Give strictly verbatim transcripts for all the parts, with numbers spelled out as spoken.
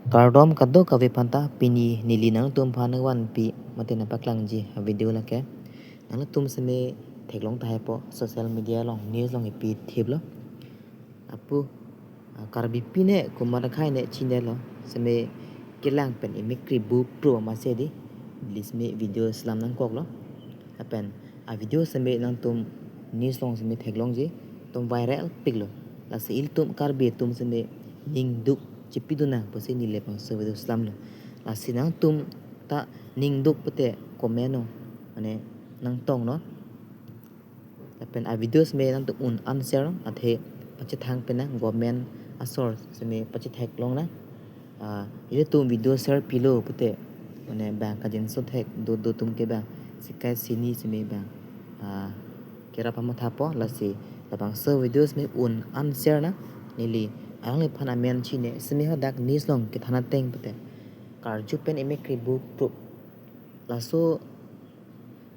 Kardom kadokave aphanta, pini neli nangtum aphan vanpi mate nangpaklangji a-video lake. Nangtum seme theklong tahai po, social media along, news along ipi thiplo. Apu, ah, Karbipi ne, komat akhei ne chinilo. Seme kelang pen emekri bupru amatsi dei. Neli seme video selam nangkoklo. Lapen a-video seme nangtum news along seme theklongji, atum viral piklo. Lasi ilitum Karbi atum seme ningduk chepidun nang pusi neli labangso video selamlo. Lasi nangtum ta ningduk pute comment o, mane nangtongnon. Lapen a-video seme nangtum un-an share non, athe pachethang pen nang, government asor seme pachetheklong nang. Ah, ilitum video share pilo pute, mane bang kajinso thek do do atum ke bang, sikai sini seme bang, ah, kerap amatha po. Lasi labangso video seme un-an share nang. Neli alangliphan amen chine, seme hadak news along kethan ateng pute, karju pen emekri bupru. Laso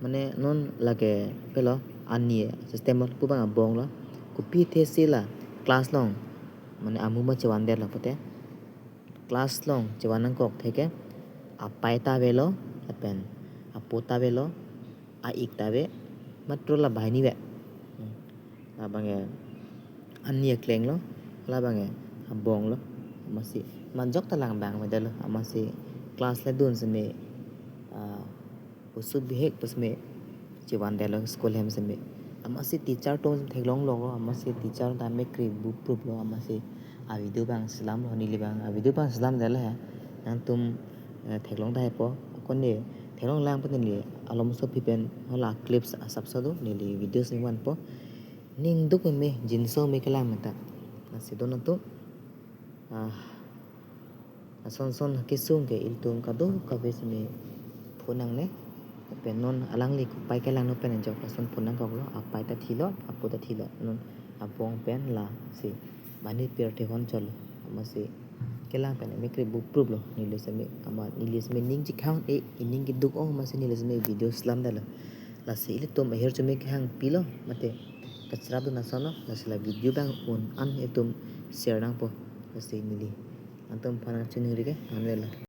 mane non lake pelo, ani system pu abang abonglo. Kopi thesi la class along mane amu ma chevandetlo pute, class along chevan nangkok theke, apei ta avelo, lapen apo ta avelo, a-ik ta ave, matro la banghini ave. Hmm. Labang ke ani aklenglo, labang ke abonglo. Amatsi majok ta lang bang avedetlo. Amatsi class le dun seme, ah, oso bihek pu seme chevandetlo school ahem seme. Amatsi teacher atum theklong longlo, amatsi teacher ta emekri bupruplo, amatsi a-video abang selamlo, neli abang a-video abang selamdetlo he. Nangtum, eh, theklong tahai po, kone theklong lang pute neli alomso aphi pen hala clips asapso do, neli video seme vanpo. Ningduk me, jinso me kelang meta. Lasi do nangtum, ah, ason son kesung ke ilitum kadokave seme phonangne. Lapen non alangli kopai kelangno pen ajok lason phonang koklo, apei ta thilo, apo ta thilo. Non abong pen lasi banghini pirthe hon cholo. Amatsi kelang pen emekri bupruplo, neli seme, amat neli seme ning chekhang e, ining keduk ong amatsi neli seme video selamdetlo. Lasi ilitum ahirjume kehang pilo mate kacharap dun asonlo, lasi la video abang un-an itum share nangpo. Lasi neli nangtum aphan nangchiningri ke, anvelo.